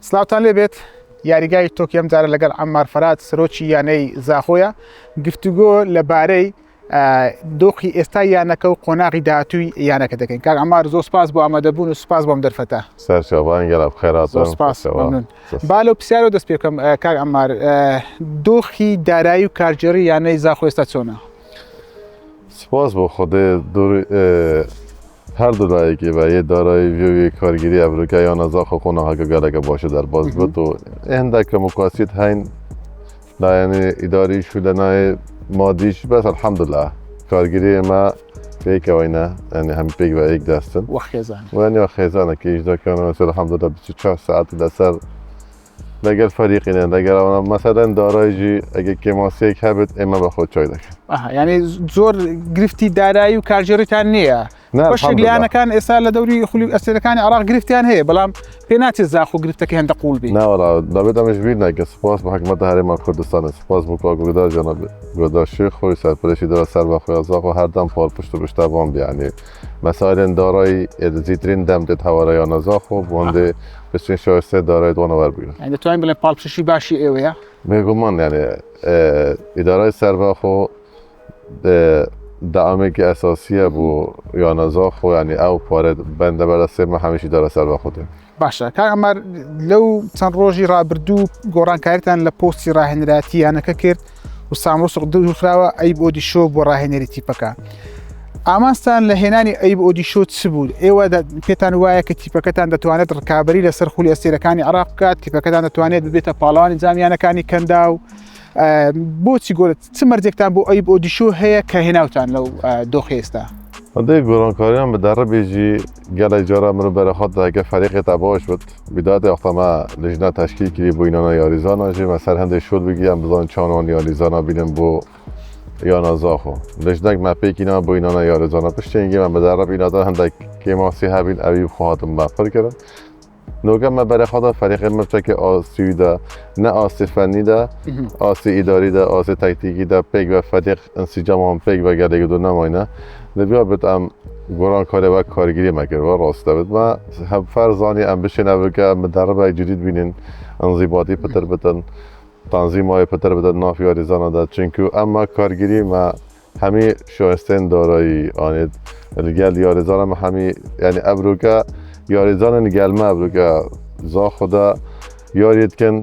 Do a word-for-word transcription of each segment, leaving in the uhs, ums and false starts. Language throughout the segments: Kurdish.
سڵاوتان لێ بێت. یاریگای تۆکی ئەم جارە لەگەڵ عەمار فەرات، سەرۆکی یانەی زاخۆیە. گفتوگۆ لەبارەی، ئە، دۆخی ئێستا یانەکە و قۆناغی داهاتووی یانەکە دەکەین. کاک عەمار، زۆر سپاس بۆ ئامادەبوون و سپاس بۆم دەرفەتە. سەرچاوان گەلە بخێراتن. زۆر سپاس، مەمنون. با لەو پرسیارەوە دەست پێ بکەم، ئە، کاک عەمار، ئە، دۆخی دارایی و کارگێڕی یانەی زاخۆ ئێستا چۆنە؟ سپاس بۆ خودێ دوور، ئێ، هەردوو لایەکی بە یە دارایی وێ و یە کارگیری ئەڤروکە یانە زاخۆ قۆناغەکە گەلەکە باشە دەرباز بوو و هێندە کەم و کاسیت هەین لایەنی ئیداریش و لە نایە مادیش، بەس ئەلحەمدوللا کارگیری ئێمە پێکەوەینە، یعنی هەم پێک بە یەک دەستن. وە خێزان. وە یعنی خێزانە کە ئیش دەکەن، مەسەلەن ئەلحەمدوللا بیست و چوار ساعت لەسەر لەگەڵ فەریقینە، لەگەڵ ئەوانە. مەسەلەن دارایی ژی ئەگە کێماسیەک هەبێت ئێمە بە خۆ چای دەکەن. ئەها، یعنی زۆر گرفتی دارایی و کارگێڕیتان نییە؟ نە، بەشێک لە ئەلحەمدوللا. یانەکان ئێستا لە دەوری خولی ئەستێرەکانی عێراق گرفتیان هەیە، بەڵام پێ ناچێت زاخۆ گرفتەکە هێندە قوڵ بێ. ناوەڵا، دەبێت ئەمەش بیر نەکە. سپاس بۆ حکومەتە هەرێما کوردستان، سپاس بۆ کاک گودار جەناب گودار شێخ خۆی سەرپەرشی دەرە سەر بەخۆی زاخۆ هەردەم پاڵ پشت و پشتا بۆم بیانی. مەسائلێن دارایی ئێدزیترین دەم دێت هەوارە یانە زاخۆ بۆندێ بچین شایستە دارایی دوانە وەربگرن. یعنی دەتوانین بڵێن پاڵپشتی باشی ئێوەیە؟ بێگومان، یعنی، ئێ، ئیدارای سەربەخۆ، ئێ، دەعامێکی ئەساسیە بۆ یانە زاخۆ، یعنی ئەو پارێت بەندە بەرە سێمە هەمیشی دارە سەربەخۆ دێ. باشە، کاک عەمار، لەو چەند ڕۆژی ڕابردوو گۆڕانکاریتان لە پۆستی ڕاهێنەرایەتی یانەکە کرد و سامرۆ سوق دوور خراوە، ئەیب ئۆدیشۆ بۆ ڕاهێنەری تیپەکە. ئامانجتان لە هێنانی ئەیب ئۆدیشۆ چ بوو؟ ئێوە دە-، پێتان وایە کە تیپەکەتان دەتوانێت ڕکابەری لەسەر خولی ئەستێرەکانی عێراق بکات، تیپەکەتان دەتوانێت ببێتە پاڵەوانی جامی یانەکانی کەنداو؟ ئە، بۆچی گۆرت؟ چ مەرجێکتان بۆ ئەیب ئۆدیشۆ هەیە کە هێناوتان لەو، ئە، دۆخی ئێستا؟ هەندێک گۆڕانکاریان بە دەڕە بێژی گەلێک جارە مرۆڤ بەرەخۆت دەکە فەریقێ تا باش بێت. بیداتێ وەختە مە لژنە تەشکیل کردی بۆ ئینانە یاریزانە ژێ مە سەر هەندێک شۆت بگیان بزان چانوان یاریزانە بینم بۆ یانە زاخۆ. لژنەک مە پێکینا بۆ ئینانە یاریزانە پشتێنگی مە بەدارە بینادا هەندێک کێماسی هەبین ئەوی بخواتم بە پر کردن. نۆگە مە بەرەخۆدا فەریقێ مە بچەکێ ئاسیوی دا، نە ئاسی فەنی دا، ئاسی ئیداری دا، ئاسی تەکتیکی دا، پێک بە فەریق ئەنسیجامان پێک بە گەلێک دو نەماینە. لەبیا بێت ئەم گۆڕانکارێ وەک کارگیری مەکرد، وە ڕاستە بێت. مە هەم فەرزانی ئەم بشێنە بکە، مە دەڕبەی جدید بینین، ئەنزیباتی پتر بتن، تەنزیمای پتر بتن ناف یاریزانە دا. چونکو ئەمە کارگیری مە هەمی شایستێن دارایی ئانێت لەگەل یاریزانە مە هەمی، یعنی ئەبروکە یاریزانن گەلمە ئەبروکە زاخۆدا یاریت کن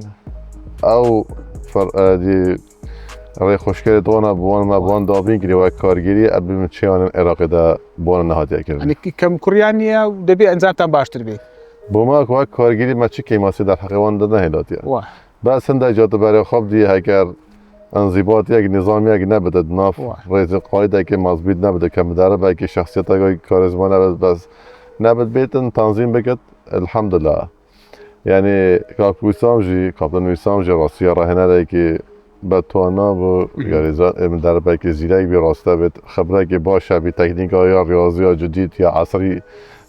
ئەو فەر-، ئە، دی ڕێخۆشکەری دۆنە بووان مە بووان دابین گری وە کارگیری ئەبیم چیانن عێراقیدا بووان نەهاتیە کردن. یعنی کەم کوڕیان نییە و دەبێ ئەنجامتان باشتر بێ. بۆ مە وەک کارگیری مە چی کەیماسی دەرحەقی وان دەدە هێلاتیە. وە. بەس هەندێک جات بەرێ خۆب دی هەگەر ئەنزیباتیەک، نظامیەک نەبدە ناف وە. ڕێزی قایدێکی مەزبوط نەبدە کە مدەرەبێکی شخصیەتەکەی کارزمانە بەس نەبد بێتن تەنزیم بکەت، الحمدلله. یعنی کاک ویسام ژی، کاپتن ویسام ژی ڕاستیە ڕاهێنەرێکی بە توانا بوو، یاریزان، ئێ، مدەربێکی زیرەک بی ڕاستە بێت، خبرێکی باشە بی تەکنیکا یا ریاضیە جدید یا عەسری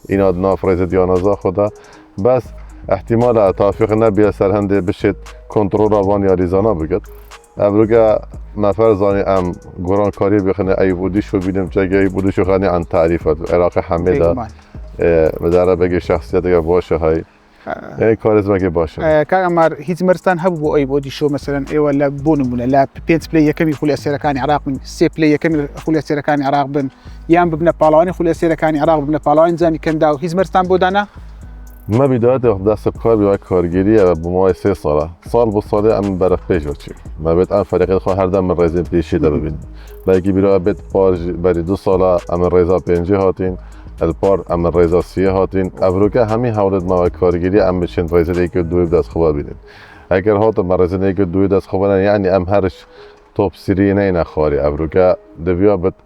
ئیناد ناف ڕێزت یانەزا خۆدا. بەس احتیمالە تافیق نەبیە سەر هەندێ بشێت کۆنترۆلا وان یاریزانە بگەت. ئەڤروگە مەفەر زانی ئەم گۆڕانکاری بخنە ئەی بودیش و بینم چەگە ئەی بودیش و خانی ئەن تعریفەت عێراقی حەمێدا. بێگومان. ئێ، مدەربێکی شخصیەتەکە باشە هەی. ئێ، کارێزمەکێ باشە. ئێ، کاک عەمار، هیچ مەرجتان هەبوو بۆ ئەی بۆ دیشۆ، مەسەلەن ئێوە لە، بۆ نمونە، لە پێنج پلەی یەکەمی خولی ئەستێرەکانی عێراق بن، سێ پلەی یەکەمی خولی ئەستێرەکانی عێراق بن، یان ببنە پاڵەوانی خولی ئەستێرەکانی عێراق، ببنە پاڵەوانی جامی کەنداو، هیچ مەرجتان بۆ دانا؟ مە بیدایەتێ وەخت دەست بکار بی وەک کارگیری ئەوە بۆ ماوەی سێ ساڵە. ساڵ بۆ ساڵێ ئەم بەرەف پێش وەچی. مە بێت ئەم فەرەقێت خۆ هەردەم من ڕێزین پێشی دە ببین. بەلکی بیرا بێت پار بەری دو ساڵە ئەم ڕێزا پێنجێ هاتین. ئەلپار ئەمە ڕێزا سیە هاتین. ئەڤروکە هەمی هەوڵێت ماوە کارگیری ئەم بچین ڕێزێکی دوی دەست خۆ ببینین. ئەگەر هاتە مە ڕێزێکی دوی دەست خۆ بنن، یعنی ئەم هەرش تۆپ سری نەینە خواری ئەڤروکە دەبیا بت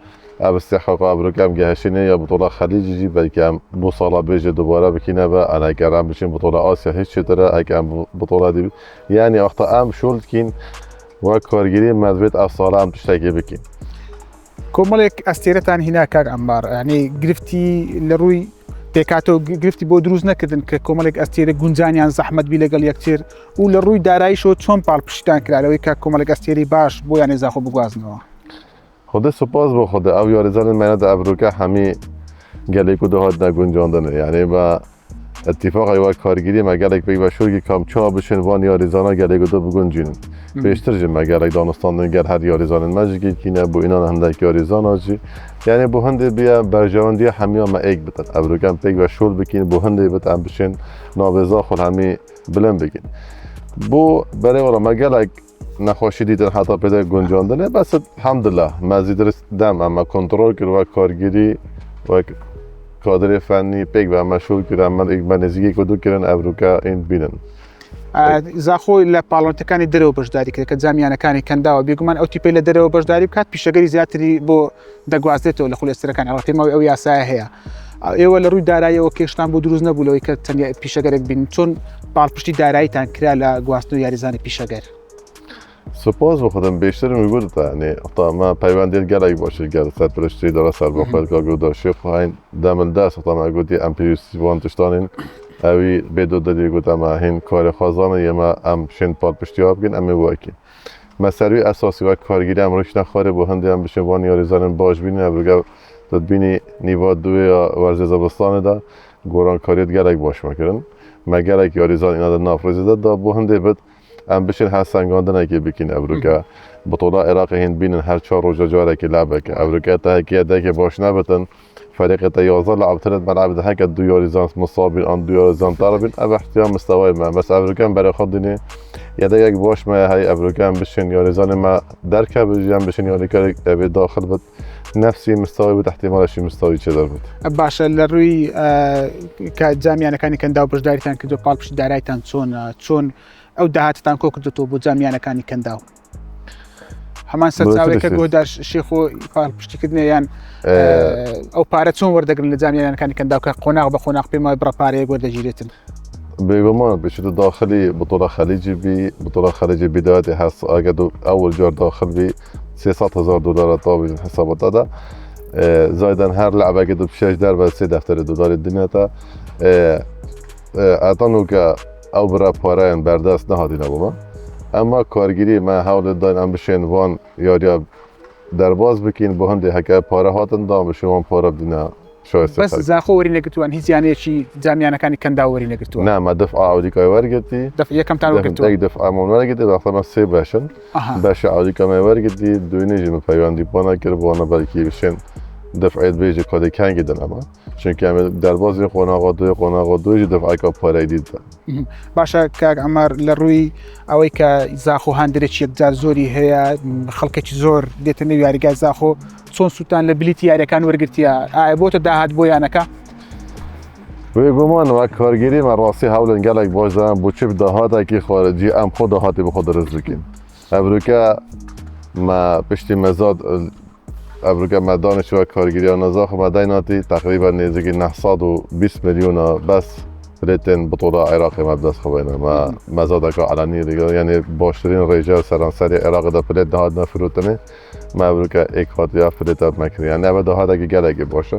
ئەب استحقاق ئەڤروکە ئەم گەهشینە یا بطولە خەلیجی بەلکە ئەم بۆ ساڵا بێژێ دوبارە بکینە بە ئەنەگەر ئەم بچین بطولە ئاسیا هیچ چێترە ئەگە ئەم بطولە دیبی. یعنی وەختە ئەم شۆل دکین وە کارگیری مەدوێت ئەف ساڵە ئەم تشتێکی بکین. کۆمەڵێک ئەستێرەتان هینا کاک عەمار، یعنی گرفتی لە ڕووی پێکاتەوە گ-، گرفتی بۆ دروست نەکردن کە کۆمەڵێک ئەستێرە گونجانیان زەحمەت بی لەگەڵ یەکتر و لە ڕووی داراییشەوە چۆن پاڵپشتیتان کرا لەوەی کە کۆمەڵێک ئەستێرەی باش بۆ یانەی زاخۆ بگوازنەوە؟ خودێ سوپاس بۆ خودێ ئەو یاریزانن مەنە دە ئەڤروکە هەمی گەلێک و دەهات نەگونجاندنە، یعنی بە Îtîfaqa wek kargêrî me gelek pêk ve şûr kir kam çawa bişên van yarîzana gelek û du biguncînin. Pêştir jî me gelek danûstandin gel her yarîzanên me jî kî-, kîne bû înan hindek yarîzana jî. Yanî bû hindê biye berjewendiya hemiya me êk bitin. Evroke em pêk ve şûr bikîn, bû hindê bit em bişên navê Zaxo hemî bilind bikîn. Bû berê wala me gelek nexweşî dîtin heta pê de guncandinê, bes elhamdulillah me zîdir dem em me kontrol kir wek kargêrî, wek kadirê fennî pêk ve em me şûr kir, em me êk me nêzîkê ku du kirin evroke ên bînin. ئە، زاخۆ لە پاڵەوانێتەکانی دەرەوە بەشداری کرد، کە جامیانەکانی کەنداوە. بێگومان ئەو تیپەی لە دەرەوە بەشداری بکات، پیشەگەری زیاتری بۆ دەگوازرێتەوە لە خولی ئەستێرەکان. ئەوە پێماوەی ئەو یاسایە هەیە. ئێوە لە ڕووی داراییەوە کێشتان بۆ دروست نەبوو لەوەی کە تەنیا پیشەگەرێک بین. چۆن پاڵپشتی داراییتان کرا لە گواستن و یاریزانی پیشەگەر؟ سپاس بۆ خودم بێشتر من گوت، یعنی، حتا me peywendiyên gelek baş e, gel serperiştî dara serbaxwel ka goda şêx xweyn demil dest, حتا me gotî em pêwîstî van tiştanên ewî bê do derî got, em hên karê xwe zanin, yê me em şên palpiştiya bikin, em ê wekî. Me ser wî esasî wek kargîrî em rûşne xwarê bo hindê em bişên van yarîzanên baş bînin, ev rûge tu dibînî nîva duwê ya werzê zivistanê de gorankariyê gelek baş me kirin. Me gelek yarîzan îna de nafrêzê de da bo hindê bit em bişên hesengandinekê bikîn evroke. Bitola Iraqê hîn bînin her çar roja carekê lebeke. Evroke te heke yedekê baş nebitin. Ferîqê te yazda lebtir et, belê bi heke du yarîzan misab bin an du yarîzan ter bin. Ev ihtiya mistewayê me. Bes evroke em berê xwe dinê. Yedekek baş me hey evroke em bişên yarîzanê me derkevin jî em bişên yarîkerek evê daxil bit. Nefsî mistewayê bit, ihtimal e şî mistewî çêder bit. باشە، لە ڕووی ئە، کە جامیانەکانی کەنداو بەشداریتان کردو، پاڵپشتی دارایتان چۆنە؟ چۆن ئەو داهاتتان کۆ کردوتەوە بۆ جامیانەکانی کەنداو؟ هەمان سەرچاوەیە کە گۆدار شێخۆ پاڵپشتیکردنێ یان ئەو پارە چۆن وەردەگرن لە جامیانەکانی کەنداو کە قۆناغ بە قۆناغ پێماوەی بڕە پارەیەک وەردەگیرێتن؟ بێگومان بچێتە داخلی بتۆڵە خەلیجی بی، بتۆڵە خەلیجی بیدایەتی هەست ئەگەر دو ئەول جار داخل بی سێ سەد هەزار دۆلارە تاویزن حسابەتە دا. زایدن هەر لەعبەگە دو پیشەش دەربە سێ دەفتەری دۆلاری دنیاتا. ئەتانوکە ئەو برا پارەیان بەردەست نەهاتینە بۆمە. ئەمما کارگیری مە هەوڵێ داین ئەم بشێن وان یاریا دەرباز بکەین بۆ هەندێک هەکە پارە هاتن دام بشێن وان پارە بدینە شایستە. بەس زاخۆ وەری نەگرتووان هیچ یانەیەکی جامیانەکانی کەندا وەری نەگرتووە؟ نامە دەف ئاودیکای وەرگرتی. دەف یەکەمتان وەرگرتووە؟ دەف ئامۆن وەرگرتی بەخەمە سێ بەشن. بەشە ئاودیکەمە وەرگرتی دوینێژی من پەیوەندی پۆنا کرد بۆنە بەلکی بشێن دەفعێت بێژی کۆدەکانگی دەنەما. چونکە ئەمە دەربازی قۆناغا دوێ قۆناغا دوێژی دەفعەکە پارەی دیتە. باشە کاک ئەمار، لە ڕووی ئەوەی کە زاخۆ هەندێکی یەکجار زۆری هەیە، خەڵکێکی زۆر دێتە نێو یاریگای زاخۆ، چۆن سووتان لە بلیتی یاریەکان وەرگرتیە؟ ئایا بۆتە داهات بۆ یانەکە؟ بێگومان وەک کارگێری مە ڕاستی هەولێن گەلێک باش دەیان بۆچی داهاتێکی خارجی ئەم خۆ داهاتی بە خۆ دەرست بکەین. ئەڤروکە مە پشتی مەزاد ئەڤروکە مە دانیشتوە کارگیریان نەزاخ مە دایناتی تقریبا نێزیکی نەهساد و بیست میلیۆنە بەس پلێتێن بتۆڵە عێراقی مە بدەست خەوێنە مە مەزادەکە عەلەنی دیگە یعنی باشترین ڕێژە سەرانسەری عێراقدا پلێت داهاتنە فروتنێ مە ئەڤروکە ئێک هاتیە پلێتە مەکرد یعنی ئەوە داهاتێکی گەلێکی باشە.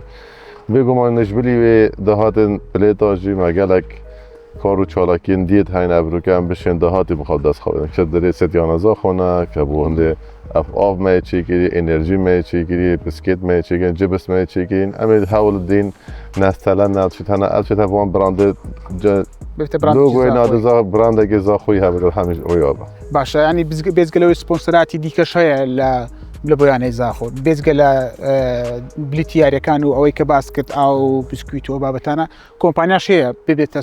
بێگومان نشبلی وێ داهاتن پلێتا ژی مە گەلێک کار و چالاکیên diyêt heyne evroke em bişên dahatî bi xwe dest xwe çi dirê sêt yana zaxona ke bi wendê ev av me yê çêkirî, enerjî me yê çêkirî, biskêt me yê çêkirin, cibis me yê çêkirîn. Em ê hewl dîn nestele ne çi tene ev çi te van brandê logoyê nadiza brandekê zaxoyî hebir hemî oya be. باشە، یانی بێزگە لەوەی سپۆنسەراتی دیکەش هەیە لە لە بۆیانەی زاخۆ بێزگە لە بلیتی یاریەکان و ئەوەی کە باس کرد ئاو و بسکویت و بابەتانە کۆمپانیاش هەیە ببێتە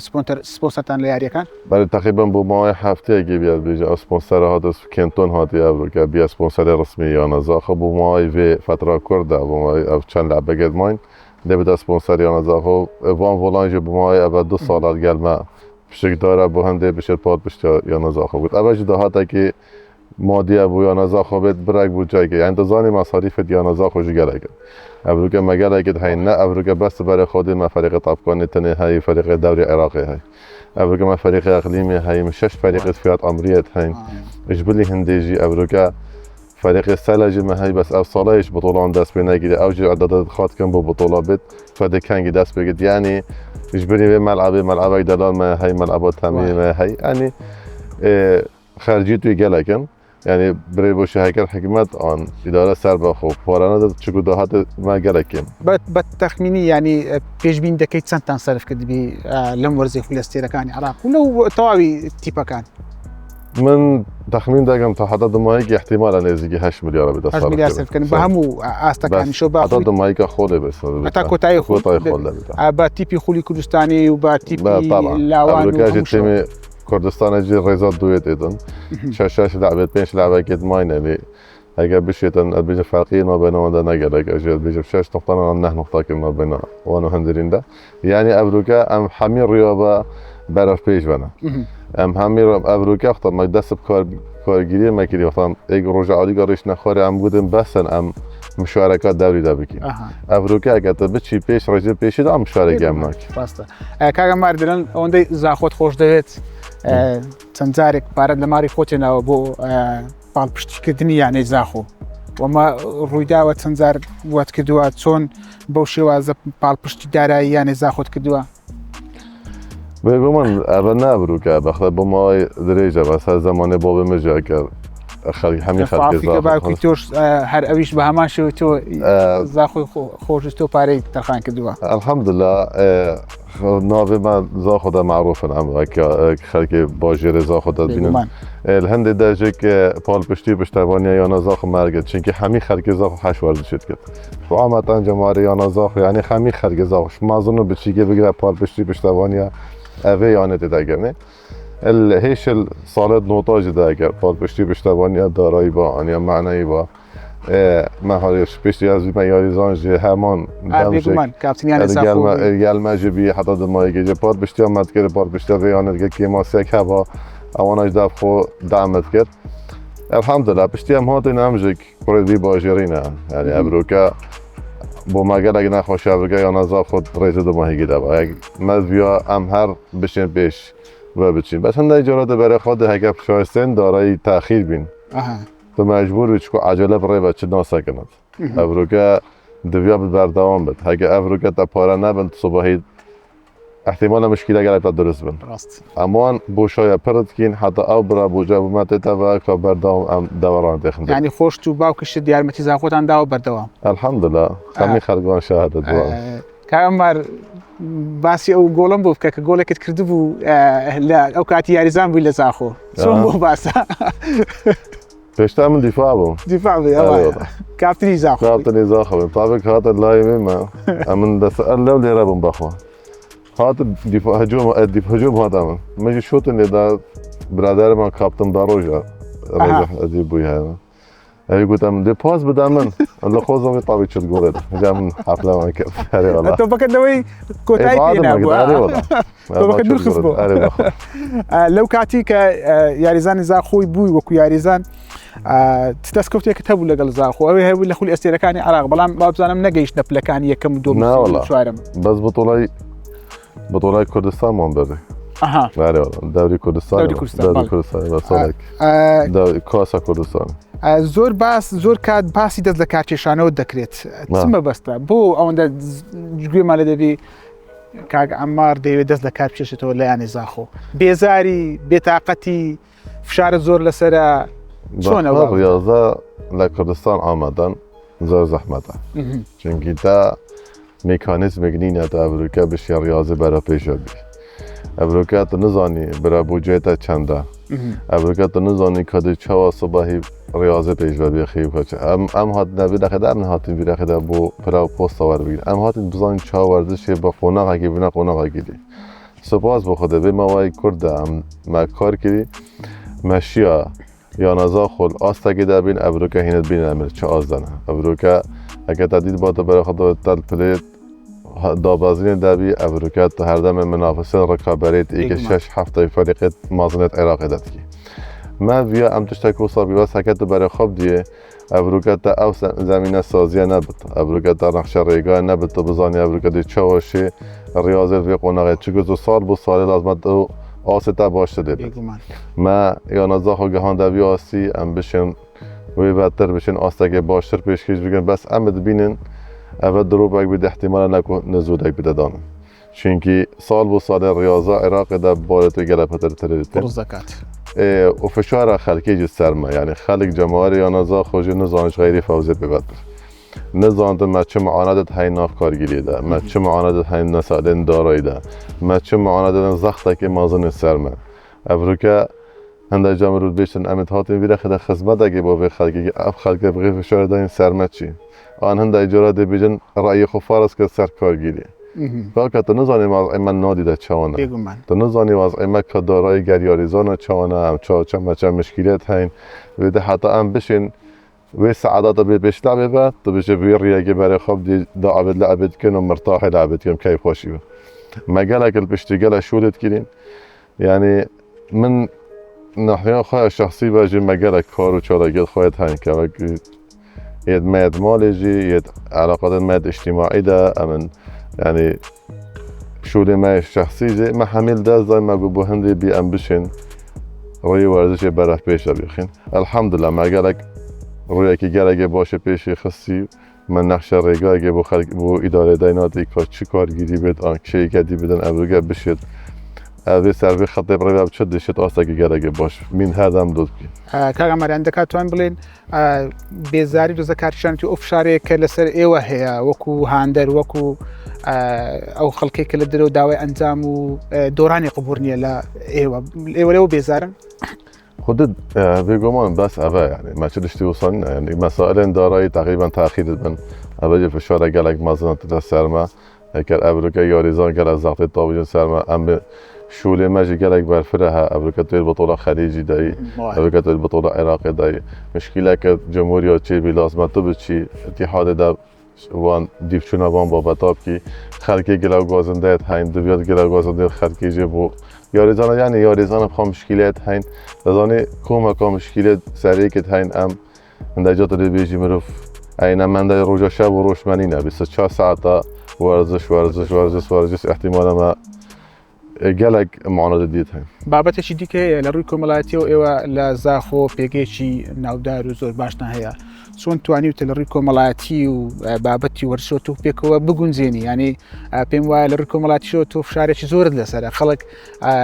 سپۆنسەرتان لە یاریەکان؟ بەێ تەقیبم بۆ ماوەی هەفتەیەکی بیاد بێژە ئەو سپۆنسەرە هاتە کێنتۆن هاتی ئەڤروکە بیە سپۆنسەری ڕسمی یانە زاخە بۆ ماوەی vê فترا کوردە بۆ ماوەی ئەو چەند لە بەگەت ماین دەبێتە سپۆنسەر یانە زاخۆ. ڤان ڤۆلانژی بۆ ماوەی ئەڤە دو ساڵات گەلمە پشکدارە بۆ هەندێ بشێت پات پشتە یانە زاخۆ بوت ئەڤە ژی داهاتێکی مادیە بوو یانە زاخۆ بێت برەک بوو جایکە یان دەزانی مەساریفت یانە زاخۆ ژی گەلێکن. ئەڤروکە مە گەلێکت هەین نە ئەڤروکە بەس بەرە خۆدی مە فەرقی تاپکانی تنێ هەی فەرقی دەوری عێراقی هەی. ئەڤروکە مە فەرقی ئەقلیمی هەی من شەش فەرقی فیات ئەمریت هەین. ژبلی هندێژی ئەڤروکە فەرقی سەلە ژی مە هەی بەس ئەو ساڵەیش بتۆڵان دەست پێ نەگیری ئەو ژی عەدەدەت خاتکەم بۆ بتۆڵا بێت فەدەکەنگی دەست پێگت یعنی ژبری وێ مەلعبێ مەلعبەک دەلال مە هەی مەلعبە تەمیمە هەی ئەنی خەرجی توی گەلەکن. یعنی، birê boşî heger hikûmet an îdare ser be xwe pare nede, çiku dahatê me gelek kêm. بە بە تەخمینی، یانی، پێشبین دەکەیت چەندتان سەرف کردبی لەم وەرزی خولەستێرەکانی عراق و لەو تەواوی تیپەکان؟ من تەخمین دەکەم تا هەتا دوماهیکی احتیمالە نێزیکی هەشت ملیارە بێتە هەشت ملیار سەرف کردن بە هەموو ئاستەکانی شەو بە هەتا دوماهیکە خۆ دەبێت، هەتا کۆتایی خۆ دەبێت. بە تیپی خولی کوردستانی و بە تیپی لاوان و هەموو شەو. Kurdistana jî rêza duyê têdin. Şeş şeş lehbê, pênc lehbekê dimayne lê. Heger bişêtin, ez bêjim ferqiyê nabeyna wan de ne gelek. Ez jî ez bêjim şeş noqtan an neh noqta kir nabeyna wan û hundirîn de. Yanî evroke em hemî riya be beref pêş ve ne. Em hemî evroke wexta me dest bi kar kargiriyê me kirî, wexta êk roja alî garîştine xwarê em gudin besin em muşareka dewrî de bikî. Evroke eke tu biçî pêş rêjê pêşî de em muşareke em nakî. Rast e. Kaka Mar dirin ئەوەندەی زاخۆت خۆش دەوێت، چەند جارێک پارەت لە ماری خۆت هێناوە بۆ پاڵپشتیکردنی یانەی زاخۆ؟ وەمە ڕوویداوە چەند جار وات کردووە؟ چۆن بەو شێوازە پاڵپشتی دارایی یانەی زاخۆت کردووە؟ بێگومان ئەوە نابرووکە بەخە بۆ ماوەی درێژە بەسەر زمانێ بۆ بێ مژە کە خەڵک هەمی خەڵکی زاخۆ. باوکی تۆش هەر ئەویش بە هەمان شێوە تۆ زاخۆی خۆشت تۆ پارەی تەرخان کردووە؟ ئەلحەمدولا navê me Zaxo de merûf in em weke xelkê bajêrê Zaxo de dibînin. Li hindê de jî palpiştî û piştevaniya yana Zaxo merg e. Çimkî hemî xelkê Zaxo heş werzişê dikir. Ji ameten cemarê yana Zaxo, yanî hemî xelkê Zaxo, ji mezin û biçîkê bigire palpiştî û piştevaniya evê yanê tê de kirinê. Li hêşil salê nota jî de eger palpiştî û piştevaniya darayî ba, aniya manayî ba, Ê, me halê ji piştî ez bîme yarîzan jî heman dem jî. Bêguman, kaptînî yanê Zaxo bû. Gel me jî bî heta di mayekê jî par piştiya me dikir, par piştiya vê yanê dikir kêmasiyek heba, ewana jî dev xwe dem me dikir. Elhamdulillah, piştî em hatin em jî kurê vî bajêrî ne. Yanî evroke bo me gelek nexweş evroke yana Zaxo rêzê di mahîkê de ba. Me viya em her bişên pêş ve biçîn. Bes hindek cara di berê xwe de heke şayistên darayî texîr bîn. Tu mecbûr bî çiku ecele bi rê ve çi nasekinit. Evroke diviya bi berdewam bit. Heke evroke te pare nebin, tu sobahî ihtimale mişkîle gelek te durist bin. Rast. Em wan boşaya pir dikîn, heta ew bira boce bû me tê te ve ka berdewam em deveran têxin. Yanî xweşt û bawkiş yarmetî Zaxotan dawa berdewam. Elhamdulillah. Hemî xelk van şahid e. Dua. Ka Emar, باسی ئەو گۆڵەم بۆ بکە کە گۆڵێکت کردبوو لە ئەو کاتی یاریزان بووی لە زاخۆ. چۆن بۆ باسە؟ پێشتا من دیفاع بووم. دیفاع بووی، ئەوە. کاپتنی زاخۆ بووی. کاپتنی زاخۆ بووم. تا بێک هاتە لای من، ئەمن دەس ئەر لەو لێرە بووم بەخۆ. هات دیفاع هجوم، ئە، دیف-، هجوم هات ئەمن. من جی شوتن لێدا برادەرمان کاپتن بەڕۆژە. ڕۆژە ئەدی بووی هەیە. ئەوی گوتم دێ پاس بدە من. لە خۆزەوەی تاوی چت گۆڵێت. جا من حەفلەمان کرد. هەرێ وەڵا. تۆپەکە لەوەی کۆتایی پێ نابووە. هەرێ وەڵا. تۆپەکە دوور خست بۆ. لەو کاتی کە یاریزانی زاخۆی بووی وەکو یاریزان، چ دەستکەوتێکت هەبوو لەگەڵ زاخۆ؟ ئەوێ هەبوو لە خولی ئەستێرەکانی عراق، بەڵام بابزانم نەگەیشتە پلەکانی یەکەم و دووەم و سێیەم و چوارەم. بەس بتوڵای بتوڵای کوردستان مان بردی. ئەها. بەێ وەڵا دەوری کوردستان. دەوری کوردستان، بەڵێ. دەوری کوردستان بە ساڵێک. دەوری کاسە کوردستان. زۆر باس، زۆر کات باسی دەست لە کارکێشانەوە دەکرێت. چ مەبەستە؟ بۆ ئەوەندە گوێمان لێ دەبی کاک عەمار دەیەوێت دەست لە کار بکێشێتەوە لە یانەی زاخۆ؟ بێزاری، بێتاقەتی، فشارت زۆر لەسەرە؟ چۆنە؟ ریاضە لە کوردستان ئامادەن زۆر زەحمەتە. چونکی تا مکانیزمێک نینە تا ئەڤروکە بشێ ڕیازی بەرە پێشە بی. ئەڤروکە تو نزانی برا بودجێتە چەندە. ئەڤروکە تو نزانی کە دەی چاوە سباهی ڕیازی پێش بە بێخی بکە. ئەم، ئەم هات نەبی دەخەدا، ئەم هاتین بی دەخەدا بۆ پرا و پۆستە وەربگیر. ئەم هاتین بزانین چا وەرزشێ بە قۆناغەکی بنە قۆناغەکی دی. سپاس بۆ خۆ دەبێ ماوەی کوردە ئەم مە کار کردی. مەشیا یانە زاخۆ ئاستەکێ دەبین، ئەڤروکە هینت بینە ئەمر چ ئاز دەنە. ئەڤروکە ئەگە تا دیت باتە بەرە خۆ دەوێت تەل پلێت دابازینێ دەبی، ئەڤروکە تا هەردەمێ منافسە ڕکابەرێت ئیکە شەش هەفتەی فەریقێت مازنێت عێراقێ دەتکی. مە ڤیا ئەم تشتە کۆسا بیوەس هەکە تو بەرە خۆ بدیێ، ئەڤروکە تا ئەو زەمینە سازیە نەبت، ئەڤروکە تا نەخشە ڕێگای نەبت، تو بزانی ئەڤروکە دی چەوەشێ ڕیازێت ڤێ قۆناغێت چگوز و ساڵ بۆ ساڵێ لازمەت ئەو ئاسێ تا باشتر دێ بێت. مە یانە زاخۆ گەهاندە ڤی ئاسی ئەم بشێن وێ بەتر بشێن ئاستەکێ باشتر پێشکەش بکەن، بەس ئەم دبینن ئەڤە درۆپێک بێت احتیمالە نەکو نزودێک بدەدانن. چونکی ساڵ بۆ ساڵێ ڕیازە عێراقێ دە بارێت و گەلە پەتر ترێت. قورس دەکات. e, û fişara xelkê jî ser me. Yanî xelk, cemawerê ya Zaxo jî nizan ji xeyrî fewzê pê vetir. Nizandin me çi muanadet heyn nav kargirî de, me çi muanadet heyn meselên darayî de, me çi muanadetin zextekê mezin ê ser me. Evroke hende ca mirov bêjin, em ê hatin vî rexê de xizmetekê bo vê xelkê, ev xelkê bi vê fişarê dayîn ser me çi? An hinde cara dê bêjin, reyê xwe farz kir ser kargirî. Kaka, tu nizanî wez'ê me nadî de çawan e. Bêguman. Tu nizanî wez'ê me ka darayî ger yarîzana çawan e, em ça, ça me ça mişkîlet heyn. Vê de heta em bişên wê saeta te bê pêş lebê be, tu bêje vê riyekê berê xwe bidî, da ebed lebê dikin û mirtahê lebê dikin, keyf xweşî be. Me gelek li piştî gelek şûlê dikirîn. Yanî min nahiya xwe ya şexsî ve jî me gelek kar û çalakiyet xwe yê heyn, kevek yê me yê malê jî, yê eleqatên me yê îctîmaî de, em in, yanî şûlê me yê şexsî jî, me hemî li dest dayî, me got bo hindê bî em bişên rûyê werzişê beref pêş de bixîn. Elhamdulillah, me gelek rûyekî gelekê baş ê pêşî xistî. Me nexşe rêgayekê bo xelk, bo îdarê dayîn, ka çi kargirî bêt, an kêyekê dî bidin, evroke bişêt. Ev ê ser vê xetê bi rê ve biçit, dişêt astekî gelekê baş. Min her dem dot bî. Kaka Meriyan, deka tuan bilên, e, bêzarî doza karkêşan tu û fişarê ke li ser êwe heye, wekû hander, wekû, e, ew xelkê ke li dir û dawê encam û, e, doranê qubûr niye la êwe. Êwe lê ew bêzar in? Xwedî, e, bêguman bes ev e, yanî me çi tiştî wisa nîne, yanî mesailên darayî teqrîben texîr dibin. Ev jî fişare gelek mezin e tide ser me. Eger evroke yarîzan gelek zextê tavijin ser me, em bi şûlê me jî gelek berfireh e, evroke tu yê bitola Xelîcî de yî, Vay. Evroke tu yê bitola Iraqê de yî. Mişkîleke cumhûriya çêbî lazim e tu biçî îtîhadê de wan dîvçûna van babeta bikî. Xelkê gila gazindeyet heyn, diviyat gila gazindeyet xelkê jê bo. Yarîzana, yanî yarîzana xwe mişkîleyet heyn. Dizanî komeka mişkîlê serêkêt heyn em. Hinde ca tu dê bêjî mirov, eyne mende roja şev û roj me nîne. Bîst û çar saeta werziş, werziş, werziş, werziş, ihtimale me e, gelek manada dît heye. بابەتێکی دیکە هەیە لە ڕووی کۆمەڵایەتیەوە، ئێوە لە زاخۆ پێگەیەکی ناودار و زۆر باشتان هەیە. چۆن توانیوتە لە ڕووی کۆمەڵایەتی و، ئە، بابەتی وەرزشەوە تۆ پێکەوە بگونجێنی؟ یعنی، ئە، پێم وایە لە ڕووی کۆمەڵایەتیشەوە تۆ فشارێکی زۆرت لەسەرە. خەڵک، ئە،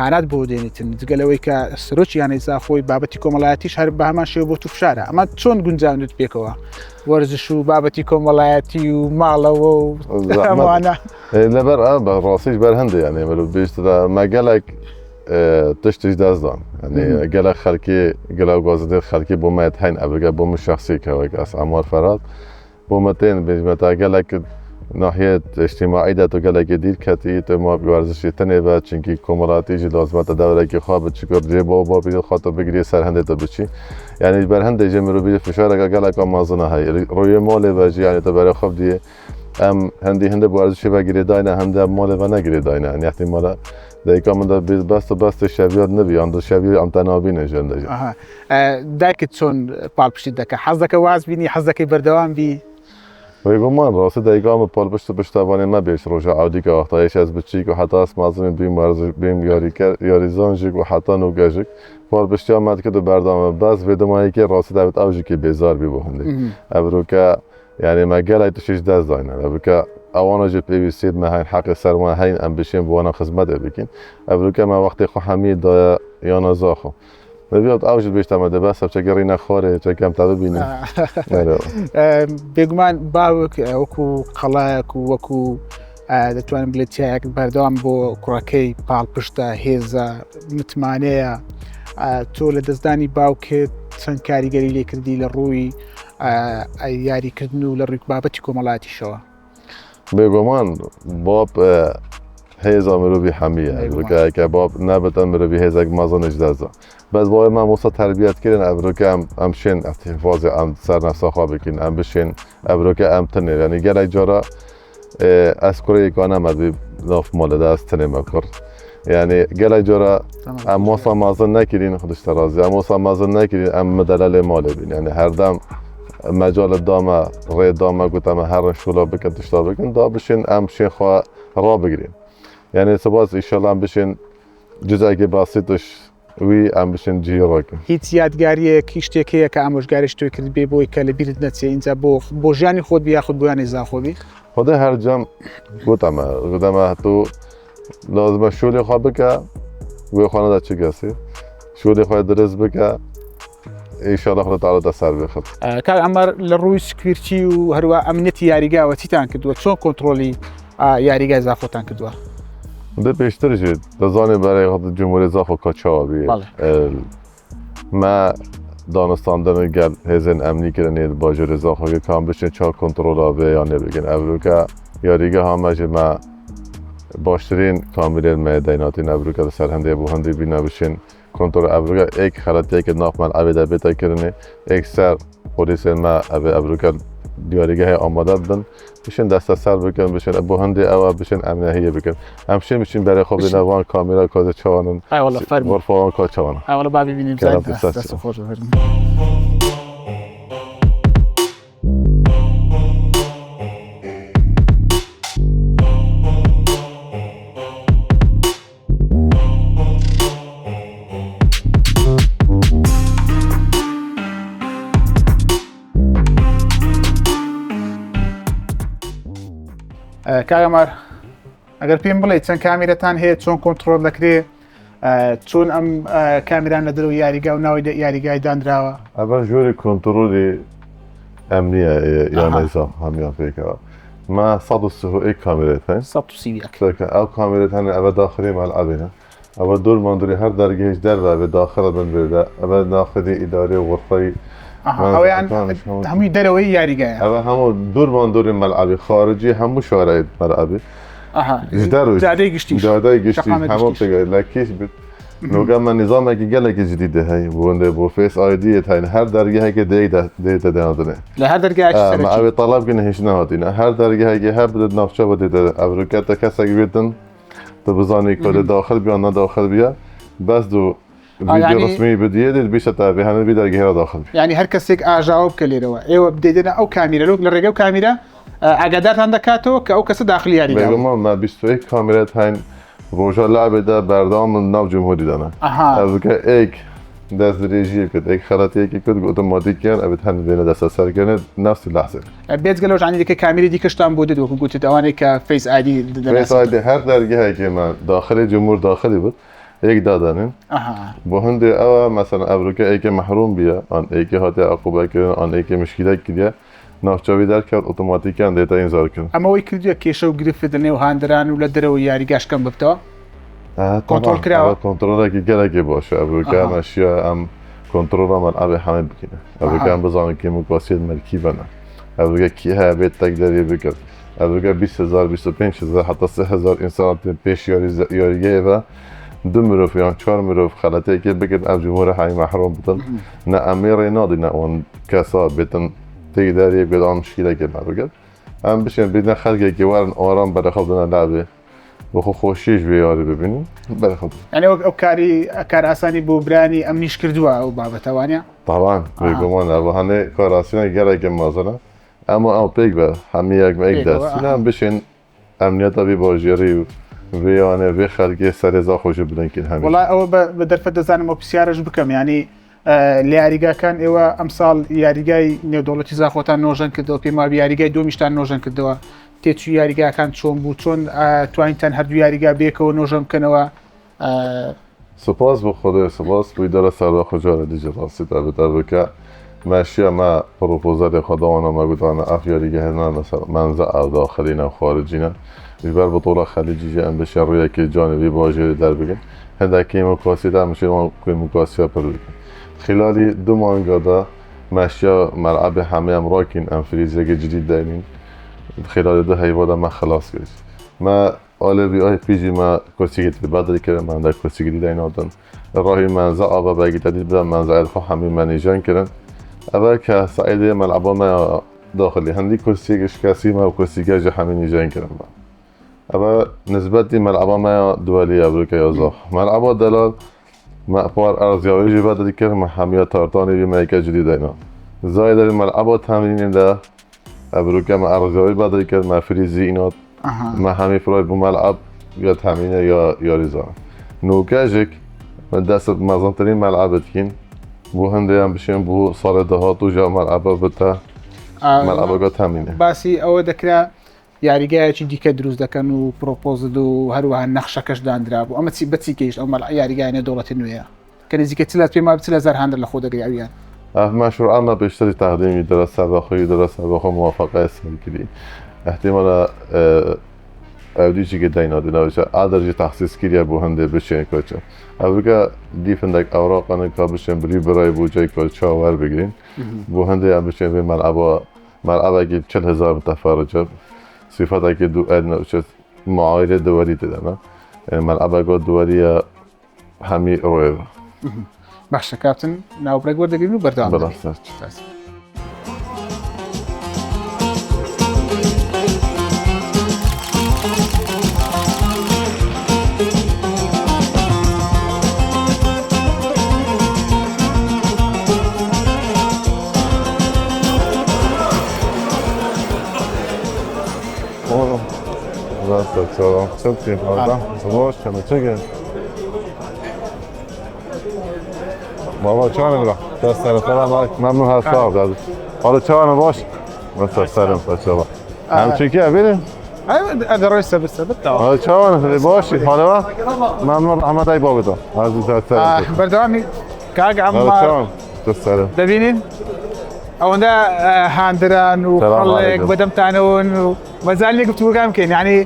هانات بۆ دێنیتن. جگە لەوەی کە سەرۆکی یانەی زاخۆی بابەتی کۆمەڵایەتیش هەر بە هەمان شێوە بۆ تو فشارە. ئەمە چۆن گونجاندوت پێکەوە؟ وەرزش و بابەتی کۆمەڵایەتی و ماڵەوە و زەحمەت. هەموانە. E, leber ev be, rastî ji ber hindê, yanî, mirov bêjt de me gelek, e, tişt ji dest dan. Yanî, Hı hı. gelek xelkê, gelek gazidê xelkê bo me heyn, evroke bo min şexsî kevek ez Emar Ferhat. Bo me tên bêjme te gelek nahiyê îctîmaî de tu gelekê dîr ketî, tu ma werzişê tenê be, çunkî komelatî jî lazim e te dewrekê xwe bi çikur cê bo, bo bîrê xwe tu bigirî ser hindê tu biçî. Yanî, ji ber hindê jî mirov bêje fişareke gelek mezin e heye. Rûyê malê ve jî, yanî, tu berê xwe bidiyê. Em hindî hindê bi werzişê ve girêdayî ne, hindê em malê ve ne girêdayî ne. Yanî ihtimale dayika min de bê-, best û bestê şeviyat nebî, yan di şeviyê em te nabînin ji hindê jî. Aha. E, dayikit çon palpiştî deke? Hez deke waz bînî, hez deke berdewam bî? Bêguman, rastî dayika min palpişt û piştevanê me bêş roja ewdî ke wexta yê ez biçîk û heta ez mezin bîm werziş, bîm yarîker, yarîzan jî û heta nûke jî palpiştiya me dikir û berdewam e. Bes vê dimayekê rastî dewet ew jî kê bêzar bî bo hindê. Mhm. Evroke Yanî me gelek tiştî ji dest dayne. Evroke ewana jî pêwîstiyê me heyn, heqê ser wan heyn, em bişên bi wana xizmetê bikin. Evroke me wextê xwe hemî daye yana Zaxo. Diviyat ew jî bêjte me de bes, ev çekê rîne xwarê, çekê em te bibînin. Ah. Ero. Em, bêguman bawek, e, wekû qelayek û wekû، e، دەتوانم بڵێ چیایەک بەردەوام بۆ کوڕەکەی پاڵپشتە، هێزە، متمانەیە. ئە، تۆ لە دەستدانی باوکت چەند کاریگەری لێکردی لە ڕووی، ئە، ئە، یاریکردن و لە ڕووی بابەتی کۆمەڵاتیشەوە؟ بێگومان، باب، ئە، هێزا مرۆڤی هەمیە. بێگومان. بکە، کە باب نەبێتە مرۆڤی هێزێک مەزن ji dest da. بەس بۆیە مامۆستا تەربیەت کردن، ئەڤروکە ئەم، ئەم شێن ئەتیفازی ئەم سەر نەفسا خوا بکەین، ئەم بشێن، ئەڤروکە ئەم تنێ. یعنی گەلێک جارا، ئێ، ئەس کوڕێکا نەمە بی ناف مالە دا ئەس تنێ مە کوڕ. یعنی گەلێک جارا Tamam. ئەم وەسا مازن نەکرین، خودش تەرازی. ئەم وەسا مازن نەکرین، ئەم مدەلە لێ مالێ بین. یعنی هەردەم مەجال دامە، ڕێ دامە، گوتەمە هەر شولا بکەن، تشتا بکەن، دا بشێن، ئەم شێن خوا ڕابگرین. یعنی سپاس، ئیشەڵا ئەم بشێن جزئێکی باسیتش وی ئەم بشێن جیڕۆکن. هیچ یادگاریەک، هیچ شتێک هەیە کە ئامۆژگاریش تۆی کرد بێ بۆی کە لە بیرت نەچێ، ئینجا بۆ، بۆ ژیانی خۆت بی یاخود بۆ یانی زاخۆ بی؟ خودێ هەر جەم گوتەمە، گوتەمە هەتوو لازمە شوێنێ خوا بکە، وێ خوا نەدا چی کەسی. Şûlê xwe dirist bike. Înşallah Xwedê Teala te ser bixin. کاک عەمار، لە ڕووی سکیوریتی و هەروە ئەمنیەتی یاریگاوە چیتان کردووە؟ چۆن کۆنترۆلی یاریگای زاخۆتان کردووە؟ Di pêştir jî dizanî berê xwe Cumhurê Zaxo ka çawa bî. Bale. Me danûstandin gel hêzên emnî kirinê di bajêrê Zaxo ke kam biçin çawa kontrola vê yanê bikin. Evroke yarîgeha me jî me baştirîn kamîrên me deynatin evroke li ser hindê bû hindî bîne biçin kontrol evroke êk xeletiyeke nav mel'ebê de bête kirinê êk ser polîsên me evê evroke yarîgehê amade bibin. Biçin desteser bikin, biçin bo hindê ew e, biçin emnehiyê bikin. Em şên biçin berê xwe bîne van kamera ka çawan in, Ay wala fermi. Xurfa wan ka çawan in. Ay wala babî bînîm Kerem zend. fırsat Dest yok. xweş verin. کاک عەمار، ئەگەر پێم بڵێ چەند کامێرەتان هەیە، چۆن کۆنترۆل دەکرێ، چۆن ئەم کامێران لە دەرەوەی یاریگا و ناوەی یاریگای دانراوە؟ ئەمە ژۆرێ کۆنترۆلی ئەمنیە یان نەیزان هەمیان پێکەوە. ما سەد و سی و یەک کامێرەت هەن. سەد و سی و یەک. ئەو کامێرەت هەن ئەوە داخلی مەلعەبێنە. ئەوە دور ماندوری هەر دەرگەیش دەربە بێ داخلە بن بێدە. ئەوە ناخدی ئیداری و غرفەی ئەویان هەمووی دەرەوەی یاریگایە. ئەوە هەموو دور ماندوری مەلعەبی خارجی هەموو شارەی مەلعەبی. Ji der û جادەی گشتی جادەی گشتی هەموو پێگە لە کیش بێت. Noga me nîzamekî gelekî cidî de heye. Wende bo Face I D yê heyne her dergehekê dê de dê te denadine. Li her dergehekî serek. Me ew ê talab gine hêş nehatîne. Her dergehekê her bi navçe ve dê te evrûke te kesek bêtin. Tu bizanî ku dê daxil biya ne daxil biya. Bes du vîdeo resmî bidiyê dê bîşe te vê hene vî dergehê re daxil bî. Yani her kesek ajawa bike lêrewe. Êwe dêdene ew kamîre lok li rêge ew kamîre ئاگادارتان دەکاتەوە کە ئەو کەسە داخلی یاریگا بوو. بێگومان me bîst û yek kamîret heyn roja lewê de berdewam in nav cumhurî de ne. Aha. Ev ke êk destdirêjiyê kir, êk xeletiyekê kir, otomatîk yan ev hene bêne desteserkirinê nefsî lehzê. Bêzgelo ji anî dike kamîrê dî kiştan bo did wekî gotit ewanê ke Face I D dide. Face I D her dergehekê me daxilê cumhur daxilî bit. Êk dadanên. Aha. Bo hindê ew e, mesela evroke êkê mehrûm biye, an êkê hatiye eqûbe kirin, an êkê mişkîlek kiriye, navça wî derket, otomatîken dê te înzar kirin. Em ew ê kirdiye kêşe û girifê di nêw handiran û li derewê yarîgeş kem bibte. Kontrol kirawe? Kontrolekî gelekî baş e. Evroke me şiya em kontrola me evê hemê bikine. Evroke em bizanin kêm û kasiyên me li kî ve ne. Evroke kî heye bê tek derê bikir. Evroke bîst hezar, bîst û pênc hezar, heta sê hezar însan hatin pêş yarî-, yarîgehê ve du mirov yan çar mirov xeletiyekê bikin, ev cumhurê heyî mehrum bitin. Ne em ê rê nadîne wan kesa bêtin têk derê bêt an mişkîlekê me bikin. Em bişên bîne xelkekê werin aram berê xwe bidine lewê. Bi xwe xweşiyê ji vê yarî bibînin. Berê xwe bidin. Yani o, o kari, kar asani bu brani em niş kirduwa o babete wanya? Taban, bêguman ev hane kar asîne gelekê mezin e. Ema ew pêk be, hemî yek me êk destîne, em bişên emniyeta vê bajêrî û vê yanê vê xelkê serê Zaxo jî bilind kir hemî. Wela ew be, be derfet dizanim ew pisyara ji bikim, yanî، e, li yarîgakan êwe emsal yarîgay nêwdewletî Zaxotan nojen kirdewe, pêma bi yarîgay domîştan nojen kirdewe. Têçû yarîgakan çon bû, çon, e, twanîtan her du yarîga bêkewe nojen bikenewe. E, Spas bi Xwedê, spas bi îdara serba xwe cara dî jî rastî te bi te bike. Me şiya me propozelê xwe dawana me gotane ev yarîgehê ne mesela menze ev daxilî ne xaricî ne. Ji ber bitola xelîcî jî em bişên rûyekê canê vî bajêrê derbikin. Hindek kêmokasî de em şên wan kêmokasiya pir bikin. Xîlalî du manga de me şiya mel'ebê hemê em rakîn, em frîzekê cidî deynîn. Xîlalî du heyva de me xilas kir. Me Alê V I P jî me kursîkê tê bedilkirin, me hindek kursîkê dî deynatin. Rahî menze ava begî te dît bide menze el xwe hemî me nîjen kirin. Eve ke saîdê mel'eba me ya daxilî hindî kursîkê şikestî me û kursîke jî hemî nîjen kirin me. Eve nisbetî mel'eba me ya duwelî evroke ya zax. Mel'eba delal me par erzya wê jî bedil kir, me hemiya tartanê vî me yeke cidî deyna. Zayê derî mel'eba temrînê de Evroke me erzawî bedel kir, me frîzî înat. Me hemî firay bû mel'eb ya temîne ya yarîzan. Nokejik me dest mezintirîn mel'eb dikîn. Bû hindê em bişên bû salê dahatû ji mel'ebe bite. Mel'ebeka temîne. Basî ew dekira yarîgayekî dîke dirûst dekin û propozid û her wiha nexşekeş dandira bû. Ema çi, bi çi gehişt ew mel-, yarîgaya nêdewletî nû ye? کە نزیکەی چل هەزار، پێم وایە چل هەزار هاندەر لە خۆ دەگری ئەویان. ئەف مەشروعانە پێشتری تەقدیمی دەرە سەبەخۆی دەرە سەبەخۆ موافقە سەرکردی. احتیمالە، ئە، ئەو دیجی کە دەینا دیناویشە ئادەرجی تەخسیس کریە بۆ هەندێ بچێن کۆچە. ئەوگە دی فندێک ئەوراقانە کا بچێن بری برای بۆ جای کۆچا وەربگرین. بۆ هەندێ ئەم بچێن بێ مەلعەبە، مەلعەبەکی چل هەزار متەفەرجە. سیفەتەکی دوو ئەدنە چێت معایرە دووەری تێدەنا. یعنی مەلعەبەگە دووەریە هەمی ڕۆێڤە. باشە کاپتن، ناوبرێک وەردەگرین و بەردەوام بەڵام دەبین. سەرچ. سەرچ. Oğlum, nasıl, tamam. Çok iyi, tamam. Boş, tamam, çok iyi. Baba, çağırın bak. Ders selam, selam aleyküm. Memnun, ha, sağ ol, geldi. Hadi çağırın, boş. Nasıl, selam, selam. Hem çekiyor, verin. Hadi, hadi, röyse bir sebep, tamam. Hadi çağırın, hadi boş. Hadi bak. Memnun, Ahmet Ayıp abi da. Hadi, selam, selam. Berdewamî, kak Ammar. Hadi çağırın. Dest selam. دەبینین ئەوەندە، ئە، هاندران و سلام خەڵک علیکم. بەدەمتانەوەن و مەزال نیە گفتوگەکان بکەین. یعنی،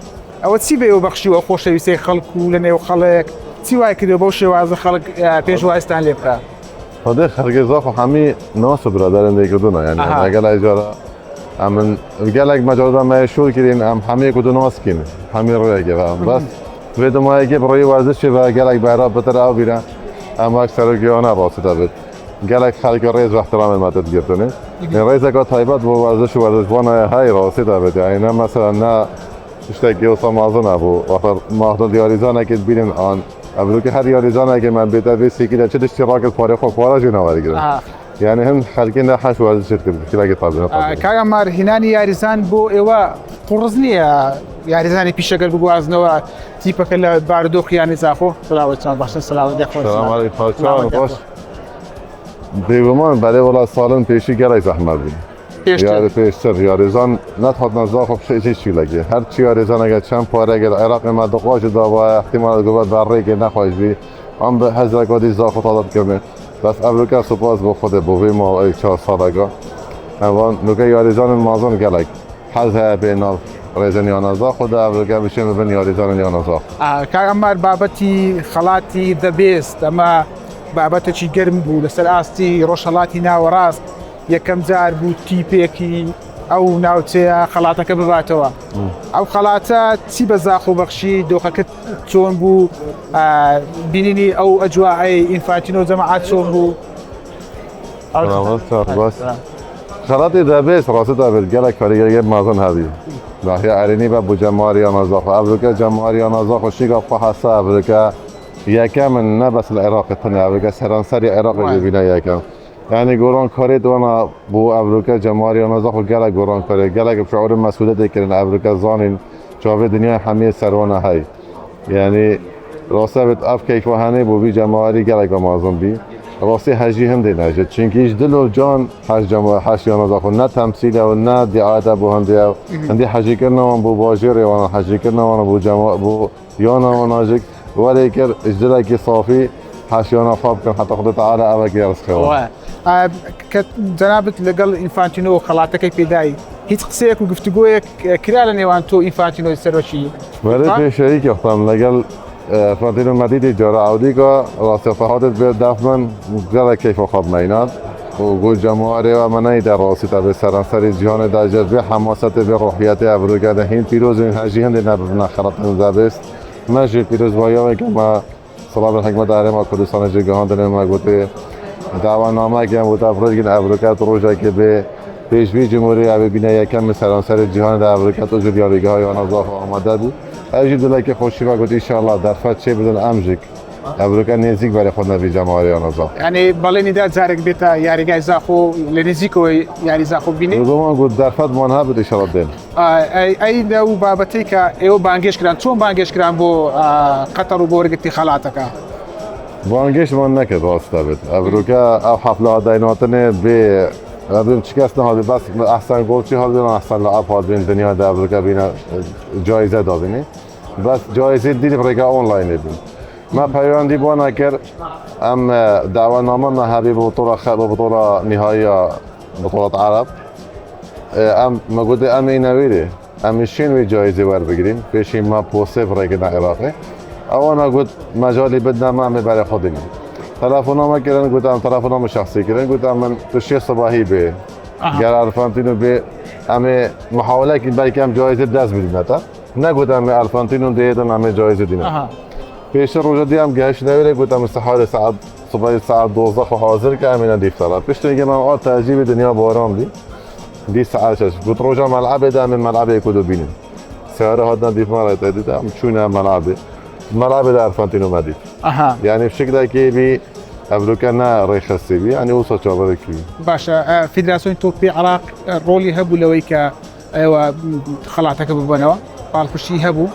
ئەوە چی بێ و بەخشی و خۆشەویستەی خەڵک و لە نێو خەڵک؟ چی وای کردو بەو شێوازە خەڵک، ئە، پێشوازتان لێ بکە؟ خودێ خەرگێ زاخ و هەمی ناس و برادەرن دێکردونا. یعنی، ئەها. ئەگەر ئەی جارە ئەمن گەلێک مەجاردا مەیە شول کرین، ئەم هەمی کو دو ناس کین، هەمی ڕویەکێ بەس. Vê dimayekê bi rêyê werzişê ve gelek behra bitir ew bîre. Em wek serokiyana rast dibit. Gelek xelkê rêz ve ihtiramê me te digirtine. Lê rêzeka taybet bo werziş û werzişvanaya hey rastî dibit. Yani ne mesela ne tiştekî wisa mezin hebû. Wexta mexdûr yarîzanekê dibînin an. Evroke her yarîzanekê me bête vê sêkî de çi tiştî rakir parê xwe para jê nawergirin. Aha. Yani hin xelkê ne heş werzişê dikir. Kîlekê tabi ne tabi. Kak Ammar, hînanî yarîzan bo êwe qurriz niye. Yarîzanê pîşeger biguwazinova tîpeke li barodoxê yanî Zaxo. Selamet çawa, başin selamet, dexwe. Selam aleyküm, çawa, baş. Bêguman berê wela salin pêşî gelek zehmet bû. Pêştir. Yarî pêştir, yarîzan nedihatine Zaxo bi şêşî şîlekê. Her çi yarîzaneke çend pareke li Iraqê me dixwaş û dava, ihtimal dibe berrêkê nexweş bî. Em bi hezreka dî Zaxo tala dikirine. Bes evroke spas bo Xwedê bo vê maweyê çar saleka. Evan nuke yarîzanên mazin gelek. Hez heye bê nav rêzên yana Zaxo de evroke biçin bibin yarîzanên yana Zaxo. Aa, Kak Ammar, babetî xelatî The Best, ema babeteki germ bû li ser astî Rojhelata Nawerast. Yekem car bû tîpekî ew navçeya xelateke bibatewa. Hmm. Ew xelate çi be Zaxo bexşî, doxeke çon bû, aa, bînînî ew ecwaê Infantino cemaet çon bû? Bravo, sağ ol, baş. Xelatê The Best, rastî de bir gelek karîgeriyê mezin hebî. Nahiya Erênî ve bo cemawerî yana Zaxo. Evroke cemawerî yana Zaxo şîka xwe hesa evroke yekem in, ne bes li Iraqê tune, evroke seranserî Iraqê bibîne yekem. Yani goran karê wana bo evroke cemawerî yana Zaxo gelek goran karê, gelek bi şiûrê mesûliyetê kirin, evroke zanîn çavê dinyayê hemiyê ser wana hey. Yani, rastî bit ev keyfa henê bo vî cemawerî gelek mezin bî. Rastî hejî hindê ne ji. Çunkî ji dil û can heş cema-, heş yana Zaxo ne temsîl e û ne diayet e bo hindê ew. Hindî hejîkirina wan bo bajêrê wan, hejîkirina wan bo cema-, bo yana wan jik. Welê kir ji dilekî safî heş yana xwe bikin heta Xwedê Teala evekê rizqê wan. Wa. Aa, ke cenabit legal Infantino xelateke pêdayî. Hiç qiseyek û giftigoyek, e, kira li nêwan to Infantino serokî? Belê pêşeyî keftam legel, e, Infantino me dîtî cara ewdîka rastî fehatê bi def min gelek keyfa xwe bi me înat. Û got cemawerê we me neyî de rastî te vê seranserî cîhanê de ji vê hemasetê vê ruhiyetê evroke de hîn pîroz in hejî hindê nebibine xelatên debêst. Me jî pîrozbahiya wê ke me Silavên Hikûmeta Herêma Kurdistanê jî gihandine me gotê, dawanamek em wê te firêt gin evroke tu rojekê bê pêşvî cumhurî ev ê bîne yekem li seranserê cîhanê de evroke tu jî yarîgeha yana Zaxo amade bû. Ev jî dilekê xweşî ve got, înşallah derfet çê bidin em jî evroke nêzîk berê xwe nevî cemawerê yana Zaxo. Yani balênî de carek bête yarîgehê Zaxo li nêzîkê yarî Zaxo bîne. Bi guman got derfet man hebit înşallah bên. ئەی، ئەی لەو بابەتەی کە ئێوە بانگێشت کران، چۆن بانگێشت کران بۆ، ئە، قەتەر و بۆ وەرگرتنی خەڵاتەکە؟ بانگێشتمان نەکرد ڕاستە بێت. ئەڤروکە ئەو حەفلە دایناتنێ بێ، ئەبێم چ کەس نەهاتێ، بەس ئەحسەن گۆڵچی هەڵبێن، ئەحسەن لەعەب هەڵبێن، دنیا دە ئەڤروکە بینە جایزە دابینێ. بەس جایزەی دیری ڕێگا ئۆنلاینێ بوو. Me peywendî bona kir, em, e, dawename me hebî bi bitola xe-, bi bitola nîhaiya bitolat Ereb. E, em, me gotê em ê newêrê, em ê şên wê cayîzê werbigirîn, pêşî me postê firêkirine Iraqê. Ewana got, mecalî bidne me, em ê berê xwe dînin. Telefona me kirin, got, em telefona min şexsî kirin, got, em min tu şê sibahî bê. Aha. Ger Erfantîno bê, em ê muhawelekî belkî em cayîzê dest bidîne te. Negot em ê Erfantîno dê din, em ê cayîzê dîne. Aha. Pêştir roja dî em gehiştine wê rê, got em ê siharê saet, sibahî saet dozdeh xwe hazir ke em ê ne dîftara. Piştî ke me a tecîbê dinya baran bî. Dî saet şeş. Got roja melebê de em ê melebê ku dibînin. Seyare hatine dîf me re te dît, em çûne melebê. Melebê de Erfantîno me dît. Aha. Yani şiklekê bî, evroke ne rêxistî bî, yani wisa çaverek bî. باشە، ئە، فیدراسیۆنی تۆپی عێراق، ئە، ڕۆڵی هەبوو لەوەی کە ئێوە خەڵاتەکە ببەنەوە، پاڵپشتی هەبوو؟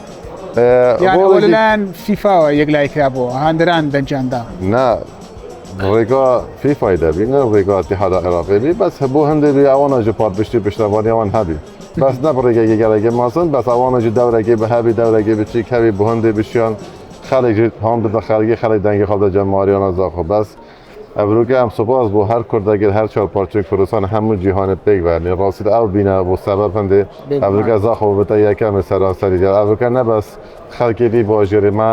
ئە، یان ئەوە ڕۆڵێکی لەلایەن فیفاوە یەکلایی کرابووە، هاندەران دەنگیان دا؟ نه، ڕێگا فیفای دەبی، نه ڕێگا اتحادا عێراقی بی، بەس بۆ هەندێ بی ئەوانە ji پاڵپشتی پشتەوانی ئەوان هەبی. بەس نه بڕێگەی گەلەکەی مازن، بەس ئەوانە ji دەورەکەی بە هەبی، دەورەکەی بچیک هەبی، بۆ هەندێ بشیان خەڵک ji هەم بدە خەڵکی، خەڵک دەنگی خۆ بدە جەماوەریانە زاخۆ. بەس ئەڤروکە ئەم سوپاس بۆ هەر کوردەگەر، هەر چاوپارچێ کوردستان، هەموو جیهانێ پێک بەرنی. ڕاستید ئەو بینە بۆ سەبەب هەندێ بێگومان. ئەڤروکە زاخۆ ببتە یەکەمێ سەرانسەری جار. ئەڤروکە نەبەس خەڵکێ دی باژێری ما،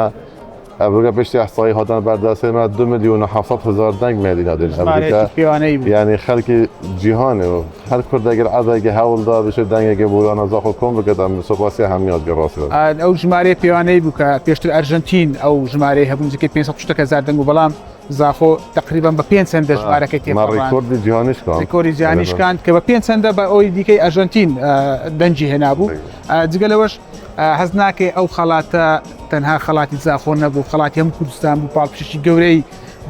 ئەڤروکە پشتی ئەحسایی هاتن بەردەستێ ما دو میلیۆن و هەفت سەد هەزار دەنگ مێدینا دێن. ژمارەیەکی ئەڤروکە پێوانەیی بوو. یعنی خەڵکی جیهانێ و هەر کوردەگەر عەدەگە هەوڵدا بشێ دەنگێکی بۆ یانە زاخۆ کۆم بکەت، ئەم سوپاسی هەمیاز گەڕاسی. ئا، ئەو ژمارەیە پێوانەیی بوو کە پێشتر ئەرژەنتین ئەو ژمارەیە هەبوو، نزیکەی پێنج سەد و شەست هەزار دەنگ و بەڵام زاخۆ تەقریبەن بە پێنج چەند دە ژمارەکەی ما تێپەڕاند. ڕیکۆردی جیهانیش کاند. ڕیکۆردی جیهانیش کاند کە بە پێنج چەند دە بە ئەوەی دیکەی ئەرژەنتین، ئە، دەنگی هێنابوو. ئە، جگە لەوەش، ئە، هەز ناکەی ئەو خەڵاتە تەنها خەڵاتی زاخۆ نەبوو، خەڵاتی هەموو کوردستان بوو، پاڵپشتیی گەورەی